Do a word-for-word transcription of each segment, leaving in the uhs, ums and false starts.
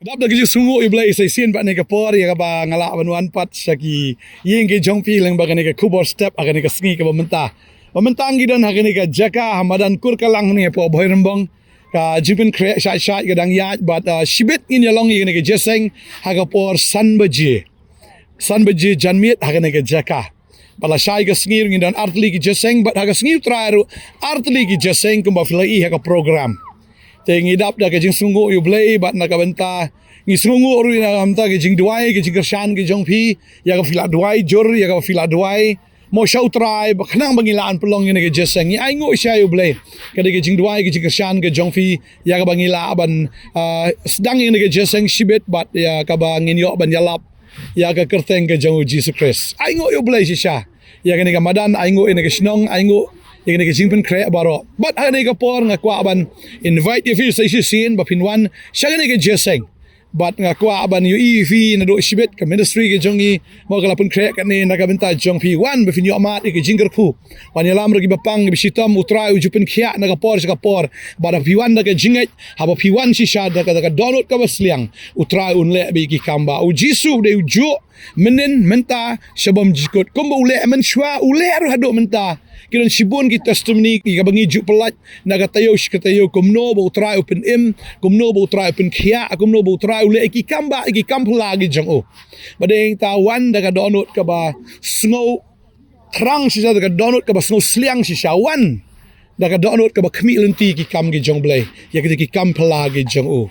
Dap da ka jingsngewnguh ïa U Blei sa shisien pat ha kane ka por ïa kaba nga lah ban wan pat sha ki ïing ki jong phi lyngba kane ka khubor step ha kane ka sngi kaba mynta. Ba mynta ngi don ha kane ka jaka ha madan Kurkalang ne hapoh Bhoirymbong. Ka jingpynkhreh shait shait ka dang ïaid bad, ah, shibit ngin ïa long ïa kane ka jingïaseng ha ka por san baje. San baje janmiet ha kane ka jaka. Bad lashai ka sngi ruh ngin don artylli ki jingïaseng bad ha ka sngi U Trai ruh artylli ki jingïaseng kumba phi la ïohi ha ka program. Te ngi dap da ka jingsngewnguh ïa U Blei bad na ka bynta ngi sngewnguh ruh ïa na ka bynta ka jingduwai ka jingkyrshan ka jong phi ïa kaba phi la duwai jur ïa kaba phi la duwai. Mo sha U Trai ba khnang ba ngi lah ban pynlong ïa kane ka jingïaseng ngi ainguh sha ïa U Blei. Ka dei ka jingduwai ka jingkyrshan ka jong phi ïa kaba ngi lah ban, ah, sdang ïa kane ka jingïaseng shibit bad ïa kaba ngin ïoh ban ïalap ïa ka kyrteng ka jong U Jisu Khrist. Ainguh ïa U Blei shisha ïa kane ka madan, ainguh ïa kane ka shnong, ainguh ïa kane ka jingpynkhreh baroh. Bad ha kane ka por nga kwah ban invite ïa phi sa shisien ba phin wan sha kane ka jingïaseng. Bad nga kwah ban ïohi ïa phi naduh shibit ka ministry ka jong ngi mo ka la pynkhreh kane na ka bynta jong phi, wan ba phin ïoh mad ïa ka jingkyrkhu. Wan ïalam ruh kiba pang kiba shitom, U Trai u ju pynkhiah na ka por sha ka por. Bad haba phi wan da ka jingngeit, haba phi wan shisha da ka, da ka dohnud kaba sliang, U Trai un leh bad ïa ki kam ba U Jisu u dei u juh mynnin mynta sha bymjukut. Kumba u leh mynshuwa u leh ruh haduh mynta. Ki don shibun ki testimony ïa kaba ngi ju pyllait na ka taïew sha ka taïew kumno ba U Trai u pynim, kumno ba U Trai u pynkhiah, kumno ba U Trai u leh ïa ki kam ba, ïa ki kam phylla ki jong u. Bad dei nangta wan da ka dohnud kaba sngew thrang shisha, da ka dohnud kaba sngew sliang shisha, wan da ka dohnud kaba khmih lynti ïa ki kam ki jong U Blei, ïa kita ki kam phylla ki jong u.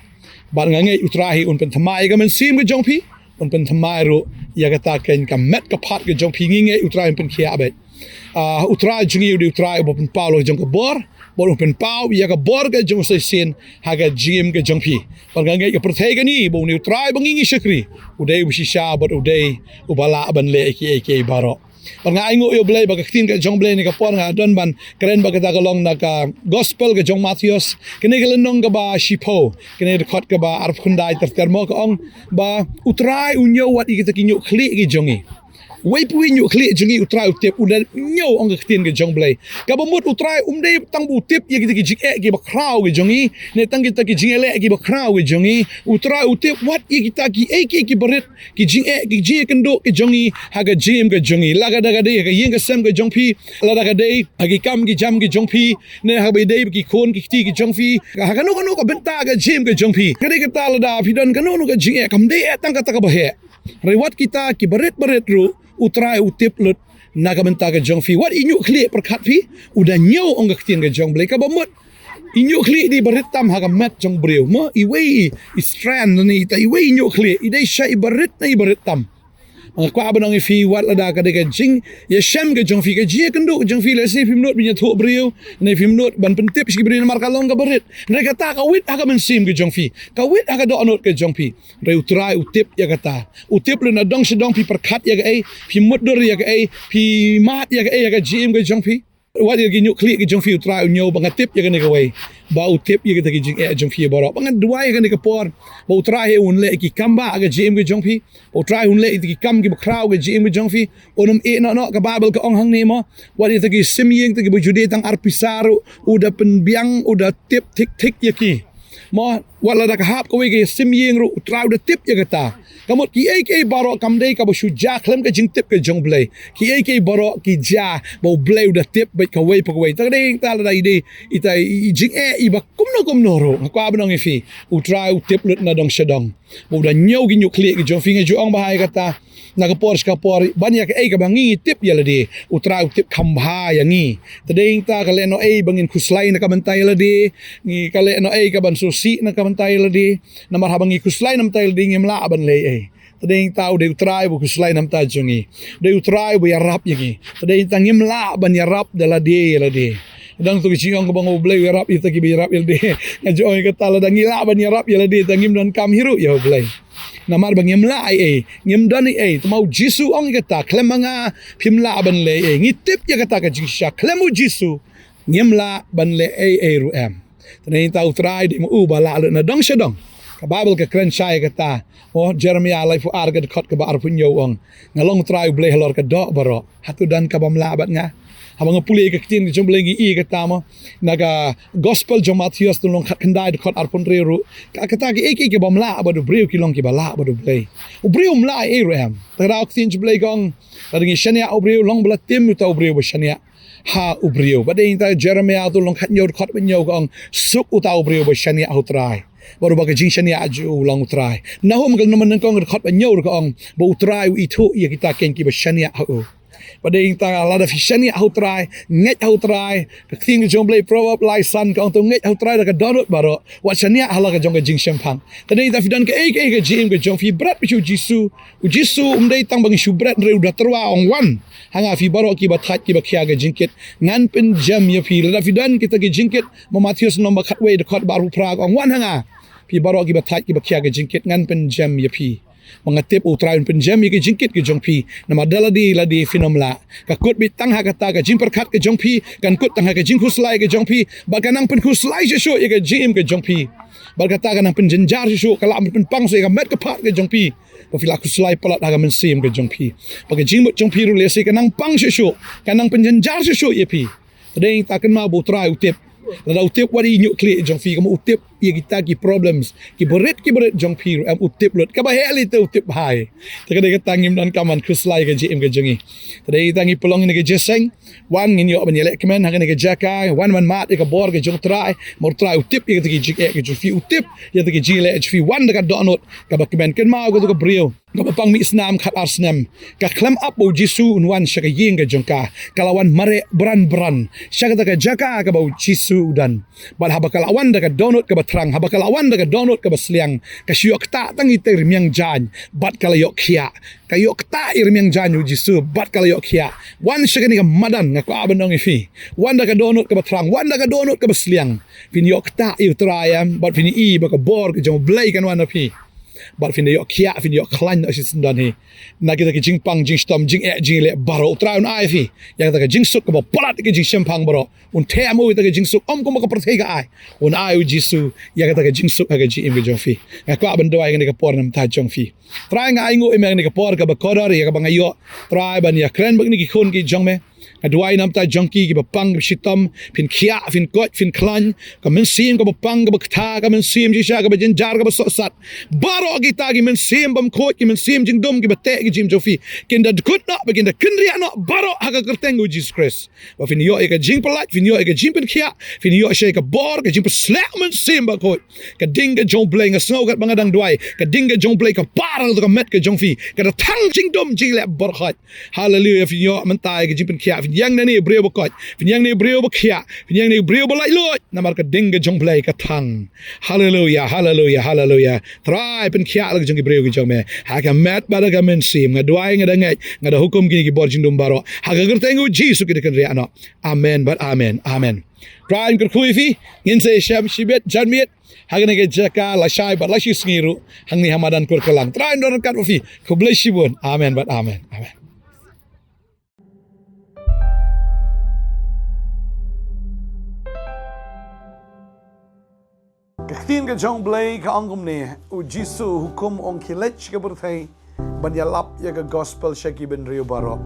Bad nga ngeit U Trai hi un pynthymmai ïa ka mynsiem ka jong phi, un pynthymmai ruh ïa kata ka, ka met ka phad ka jong phi, ngi ngeit U Trai un pynkhiah beit. Ah, U Trai jong ngi u dei U Trai uba pynpaw la ka jong ka bor, bad un pynpaw ïa ka bor ka jong u sa shisien ha ka jingim ka jong phi. Bad nga ngeit ka pyrthei kane ba une U Trai ba ngi ngi shakri u dei uba shisha bad u dei uba lah ban leh ïa kiei kiei baroh. Bad nga ainguh ïa U Blei ba ka ktien ka jong U Blei ha kane ka por nga don ban kren ba kata ka long na ka gospel ka jong Mathaios, kane ka lynnong kaba shiphew, kane ka dkhot kaba arphew khyndai ter ter mo, ka ong ba U Trai u ñiew wat ïa kita ki ñiuh khlieh ki jong ngi. Wei pa wei ñiuh khlieh jong ngi U Trai u tip, u da ñiew, ong ka ktien ka jong U Blei. Kaba mut U Trai um dei tang ba u tip ïa kita ki jingeh kiba khraw ki jong ngi, ne tang kita ki jingeh leh kiba khraw ki jong ngi. U Trai u tip wat ïa kita kiei kiei kiba rit, ki jingeh, ki jingïakynduh ki jong ngi ha ka jingim ka jong ngi. Lada ka dei ha ka ïing ka sem ka jong phi, lada ka dei ha ki kam ki jam ki jong phi, ne haba ïadei bad ki khun ki kti ki jong phi, ha kano kano ka bynta ka jingim ka jong phi. Ka dei kata, lada phi don kano kano ka jingeh, kam dei eh tang kata kaba heh. Hynrei wat kita kiba rit ba rit ruh U Trai u tip lut na ka bynta ka jong phi. Wat i ñiuh khlieh pyrkhat phi, u da ñiew, ong ka ktien ka jong U Blei. Kaba mut i ñiuh khlieh i dei ba rit tam ha ka met jong u briew mo, iwei i strand ne ita iwei i ñiuh khlieh i dei sha iba rit ne iba rit tam. Nga kwah ban ong ïa phi, wat lada ka dei ka jingïashem ka jong phi, ka jingïakynduh ka jong phi, lehse phim nud ban ïathuh briew, ne phim nud ban pyntip sha ki briew namar ka long kaba rit. Hynrei kata ka wit ha ka mynsiem ka jong phi, ka wit ha ka dohnud ka jong phi. Hynrei U Trai u tip ïa kata. U tip lut na dong sha dong, phi pyrkhat ïa kaei, phi mutdur ïa kaei, phi mad ïa kaei ha ka jingim ka jong phi. Wat ïa ki ñiuh khlieh ki jong phi, U Trai u ñiew, ba nga tip ïa kane kawei, ba u tip ïa kita ki jingeh jong phi baroh. Ba nga duwai ha kane ka por ba U Trai hi un leh ïa ki kam ba ha ka jingim ka jong phi, ba U Trai un leh ïa kita ki kam kiba khraw ha ka jingim ka jong phi. Un ym ïeh noh noh, ka Baibl ka ong hangne mo, wat ïa kita ki sim ïing, kita kiba ju die tang ar pisa ruh, u da pynbiang, u da tip thik thik ïa ki. Mo, wat lada ka hap kawei ka ïa sim ïing ruh, U Trai u da tip ïa kata. Ka mut kiei kiei baroh kam dei kaba shu jia khlem ka jingtip ka jong U Blei. Kiei kiei baroh ki jia ba U Blei u da tip bad kawei pa kawei. Te ka dei nangta lada i dei ita i jingeh iba kumno kumno ruh, nga kwah ban ong ïa phi, U Trai u tip lut na dong sha dong. Ba u da ñiew ki ñiuh khlieh ki jong phi. Nga ju ong bha ïa kata, na ka por sha ka por, ban ïa kaei kaba ngi ngi tip ïa lade, U Trai u tip kham bha ïa ngi. Te dei nangta ka lehnohei ba ngin khuslai na ka bynta ïa lade, ngi, ka lehnohei ka ban sngewsih na ka bynta ïa lade. Namar haba ngi khuslai na ka bynta ïa lade ngim lah ban leh ei. Te dei nangta u dei U Trai uba khuslai na ka bynta jong ngi. U dei U Trai uba ïarap ïa ngi. Te dei nangta ngim lah ban ïarap da lade ïa lade. Dang tu ka jingong kaba ong U Blei u ïarap ïa kita kiba ïarap ïa lade. Nga ju ong ïa kata, lada ngi lah ban ïarap ïa lade, te ngim donkam hi ruh ïa U Blei. Namar ba ngim lah ei ei, ngim don ei ei. Te ma U Jisu u ong ïa kata, khlem ma nga phim lah ban leh ei ei. Ngi tip ïa kata ka jingshisha, khlem U Jisu ngim lah ban leh ei ei ruh em. Te dei nangta U Trai dei ma u ba lah lut na dong sha dong. Ka Baibl ka kren shai kata. Oh, Jeremiah laiphew ar ka dkhot kaba arphew hynñiew ong, nga long Trai U Blei halor ka doh baroh. Hato don ka bym lah bad nga? Haba nga pule ka ktien ka jong U Blei ngi i kata mo. Na ka gospel jong Mathaios lynnong khatkhyndai dkhot arphew hynriew ruh, ka kata ki ei ki ei ki bym lah bad u briew ki long kiba lah bad U Blei. U briew um lah ei ruh em. Te ka daw ka ktien jong U Blei ka ong, lada ngi shaniah u briew, long ba la tim uta u briew ba shaniah ha u briew. Bad dei ta Jeremiah lynnong khathynñiew dkhot ba hynñiew ka ong, suk uta u briew ba shaniah ha u Trai bad uba ka jingshaniah jong u long u Trai. Nahum ka lynnong nyngkong dkhot ba hynñiew ka ong, ba u Trai u ithuh ïa kita ken kiba shaniah ha u. Bad dei ta lada phi shaniah ha u Trai, ngeit ha u Trai, ka ktien ka jong U Blei Proverb lai san ka ong, to ngeit ha u Trai da ka dohnud baroh, wat shaniah ha la ka jong ka jingshemphang. Te dei ta phi don ka ei ka ei ka jingim ka jong phi, bret phi sha u Jisu. U Jisu um dei tang ba ngi shu bret, hynrei u da tyrwa ong, wan ha nga phi baroh kiba thait kiba khia ka jingkit, ngan pynjem ïa phi. Lada phi don kita ki jingkit, ma Mathaios lynnong ba khatwei dkhot ba arphew phra ka ong, wan ha nga phi baroh kiba thait kiba khia ka jingkit, ngan pynjem ïa phi. Ba nga tip u Trai un pynjem ïa ka jingkit ka jong phi. Namar da lade lade phin ym lah. Ka kut beit tang ha kata ka jingpyrkhat ka jong phi, kan kut tang ha ka jingkhuslai ka jong phi, bad ka nang pynkhuslai shuh shuh ïa ka jingim ka jong phi. Bad kata ka nang pynjynjar shuh shuh, ka lah pynpang shuh ïa ka met ka phad ka jong phi. Ba phi la khuslai palat ha ka mynsiem ka jong phi. Ba ka jingmut jong phi ruh lehse ka nang pang shuh shuh, ka nang pynjynjar shuh shuh ïa phi. Te dei ta kynmaw ba u Trai u tip. Lada u tip wat ïa i ñiuhklieh jong phi, kumba u tip ïa kita ki problems, ki barit ki barit jong phi ruh em, u tip lut. Kaba heh lei te u tip bha. Te ka dei kata ngim donkam ban khuslai ka jingim ka jong ngi. Te dei ta ngi pynlong ïa kane ka jingïaseng. Wan ngin ïoh ban ïaleh kmen ha kane ka jaka, wan ban mad ïa ka bor ka jong u Trai. Namar u Trai u tip ïa kita ki jingeh ka jong phi, u tip ïa kita ki jingïaleh jong phi. Wan da ka dohnud kaba kmen. Kynmaw kata ka briew kaba pang mih snam khatar snem, ka khlem ap ba u Jisu un wan sha ka ïing ka jong ka. Ka la wan mareh bran bran sha kata ka jaka kaba u Jisu u don. Bad haba ka la wan da ka dohnud kaba thrang, haba ka la wan da ka dohnud kaba sliang, ka shu ïoh ktah tang ïa i rmiang jaiñ bad ka la ïoh khiah. Ka ïoh ktah ïa i rmiang jaiñ u Jisu bad ka la ïoh khiah. Wan sha kane ka madan, nga kwah ban ong ïa phi, wan da ka dohnud kaba thrang, wan da ka dohnud kaba sliang. Phin ïoh ktah ïa u Trai em, bad phin ïohi ba ka bor ka jong u Blei kan wan ha phi. Bad phin da ïoh khiah, phin ïoh khlaiñ noh shisyndon hi na kita ki jingpang jingshitom, jingeh jingïaleh baroh. U Trai un ai ïa phi ïa kata ka jingsuk kaba palat ïa ka jingshemphang baroh. Un them ïa kata ka jingsuk, ym kumba ka pyrthei ka ai. Un ai u Jisu ïa kata ka jingsuk ha ka jingim ka jong phi. Nga kwah ban duwai ha kane ka por namar jong phi. Trai, nga ainguh ïa me ha kane ka por kaba kordor ïa kaba nga ïoh, Trai, ban ïakren bad kine ki khun ki jong me. Nga duwai namar jong ki kiba pang kiba shitom, phin khiah, phin koit, phin khlaiñ. Ka mynsiem kaba pang kaba kata, ka mynsiem shisha kaba jynjar kaba sohsat. Baroh kita ki mynsiem bymkhuid, ki mynsiem jingdum kiba teh ïa ka jingim jong phi, kin da dkut noh bad kin da kynriah noh baroh ha ka kyrteng u Jisu Khrist. Ba phin ïoh ïa ka jingpyllait, phin ïoh ïa ka jingpynkhiah, phin ïoh shai ka bor, ka jingpynshlur mynsiem bakhuid. Ka ding ka jong u Blei, nga sngew katba nga dang duwai, ka ding ka jong u Blei ka par ha ka met ka jong phi, ka da thang jingdum jingleh baroh. Haleluia. Phin ïoh mynta ïa ka jingpynkhiah, phin ïeng na ïa u briew bakoit, phin ïeng na ïa u briew bakhiah, phin ïeng na ïa u briew balaitluid. Namar ka ding ka jong u Blei ka thang. Haleluia, haleluia, haleluia. Trai, pynkhiah la ka jong ki briew ki jong me ha ka met bad ha ka mynsiem. Nga duwai, nga da ngeit, nga da hukum kine ki bor jingdum baroh ha ka kyrteng u Jisu ki da kynriah noh. Amen bad amen. Amen. Trai un kyrkhu ïa phi. Ngin sa ïashem shibit janmiet ha kane ka jaka lashai bad lashisngi ruh hangne ha madan Kurkalang. Trai un don ryngkat bad phi. Khublei shibun. Amen bad amen. Amen. Ka ktien ka jong u Blei ka ong kumne, u Jisu u hukum, ong, khie leit sha ka pyrthei ban ïalap ïa ka gospel sha ki bynriew baroh.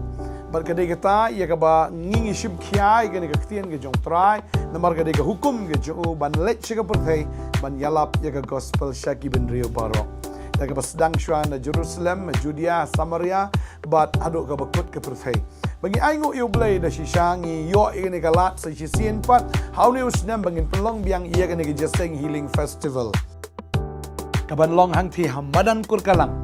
Bad ka dei kata ïa kaba ngi ngi shim khia ïa kane ka ktien ka jong u Trai, namar ka dei ka hukum ka jong u ban leit sha ka pyrthei ban ïalap ïa ka gospel sha ki bynriew baroh. Da kaba sdang shuwa na Jerusalem, Judea, Samaria, bad haduh kaba kut ka pyrthei. Ba ngi ainguh ïa u Blei da shisha ngi ïoh ïa kane ka lad sa shisien pat ha une u snem ba ngin pynlong biang ïa kane ka Jingïaseng Healing Festival, kaban long hangtei ha madan Kurkalang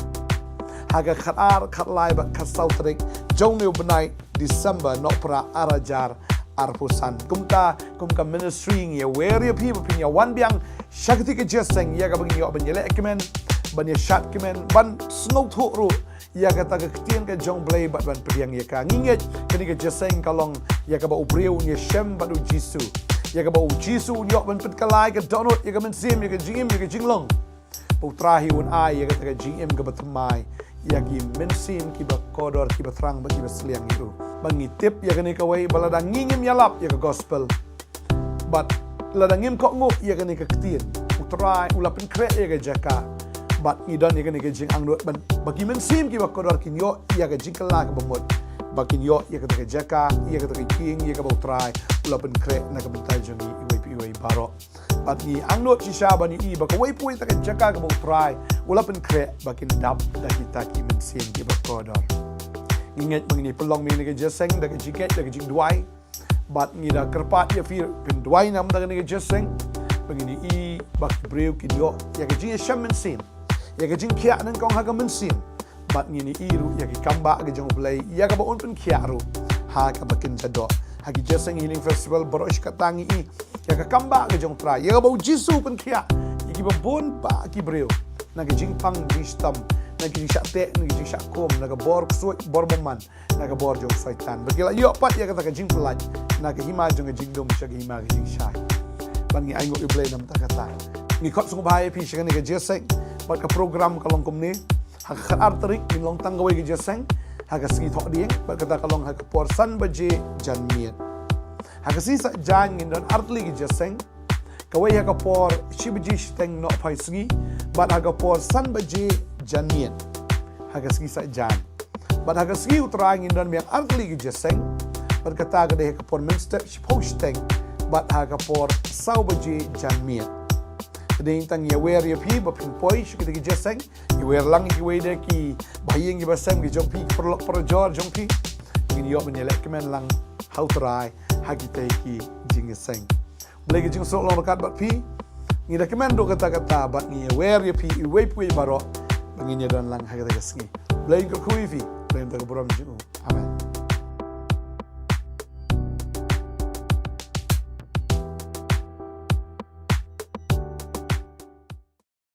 ha ka khatar, khatlai bad khatsaw tarik jong une u bnai December, nohprah ar hajar arphew san. Kumta kum ka ministry ngi ïawer ïa phi ba phin ïa wan biang sha katei ka jingïaseng ïa kaba ngin ïoh ban ïaleh kmen, ban ïashad kmen, ban sngewthuh ruh ïa kata ka ktien ka jong u Blei bad ban pdiang ïa ka. Ngi ngeit kane ka jingïaseng ka long ïa kaba u briew un ïashem bad u Jisu, ïa kaba u Jisu un ïoh ban pynkylla ïa ka dohnud, ïa ka mynsiem, ïa ka jingim, ïa ka jinglong. Ba u Trai hi un ai ïa kata ka jingim kaba thymmai ïa ki mynsiem kiba kordor, kiba thrang bad kiba sliang ïa u. Ba ngi tip ïa kane kawei, ba lada ngi ngim ïalap ïa ka gospel bad lada ngim kohnguh ïa kane ka ktien, u Trai u la pynkhreh ïa ka jaka. Bad ngi don ïa kane ka jingangnud ban ba ki mynsiem kiba kordor kin ïoh ïa ka jingkylla kaba mut. Ba kin ïoh ïa kata ka jaka, ïa kata ka ïing, ïa kaba U Trai u la pynkhreh na ka bynta jong ngi iwei pa iwei baroh. Bad ngi angnud shisha ban ïohi ba kawei pa kawei ta ka jaka kaba U Trai u la pynkhreh ba kin dap da kita ki mynsiem kiba kordor. Ngi ngeit ba ngin ïa pynlong mynne ka jingïaseng da ka jingngeit, da ka jingduwai. Bad ngi da kyrpad ïa phi phin duwai namar kane ka jingïaseng. Ba ngin ïohi ba ki briew kin ïoh ïa ka jingïashem mynsiem, ïa ka jingkhiah nyngkong ha ka mynsiem. Bad ngin ïohi ruh ïa ki kambah ka jong U Blei ïa kaba un pynkhiah ruh ha kaba kin jadoh. Ha ki jingïaseng Healing Festival baroh shi katta ngi ïohi ïa ka kambah ka jong U Trai, ïa kaba U Jisu u pynkhiah ïa kiba bun bah ki briew na ka jingpang jingshitom, na ka jingshah teh, na ka jingshah kum, na ka bor ksuid, bor bymman, na ka bor jong Soitan. Ba ki la ïoh pat ïa kata ka jingpyllait na ka hima jong ka jingdum sha ka hima ka jingshai. Bad ngi ainguh ïa U Blei namar kata. Ngi khot sngewbha ïa phi sha kane ka jingïaseng. Bad ka program ka long kumne: ha ka khatar tarik ngin long tang kawei ka jingïaseng ha ka sngi Thohdieng, bad kata ka long ha ka por san baje janmiet. Ha ka sngi Saitjaiñ ngin don artylli ka jingïaseng. Kawei ha ka por shi baje shiteng nohphai sngi, bad ha ka por san baje janmiet ha ka sngi Saitjaiñ. Bad ha ka sngi U Trai ngin don biang artylli ka jingïaseng. Bad kata ka dei ha ka por mynstep shiphew shiteng bad ha ka por saw baje janmiet. Ka dei tang ïawer ïa phi ba phin poi sha kita ki jingïaseng. Ïawer lang ïa kiwei de ki bahaïing ki bahasem ki jong phi, ki paralok parajor jong phi. Ngin ïoh ban ïaleh kmen lang ha U Trai ha kita ki jingïaseng. Blei ka jingsuk long ryngkat bad phi. Ngi da kmen ruh katta katta bad ngi ïawer ïa phi iwei pa iwei baroh ba ngin ïadon lang ha kata ka sngi. Blei un kyrkhu ïa phi. Blei un da ka burom jong U. Amen.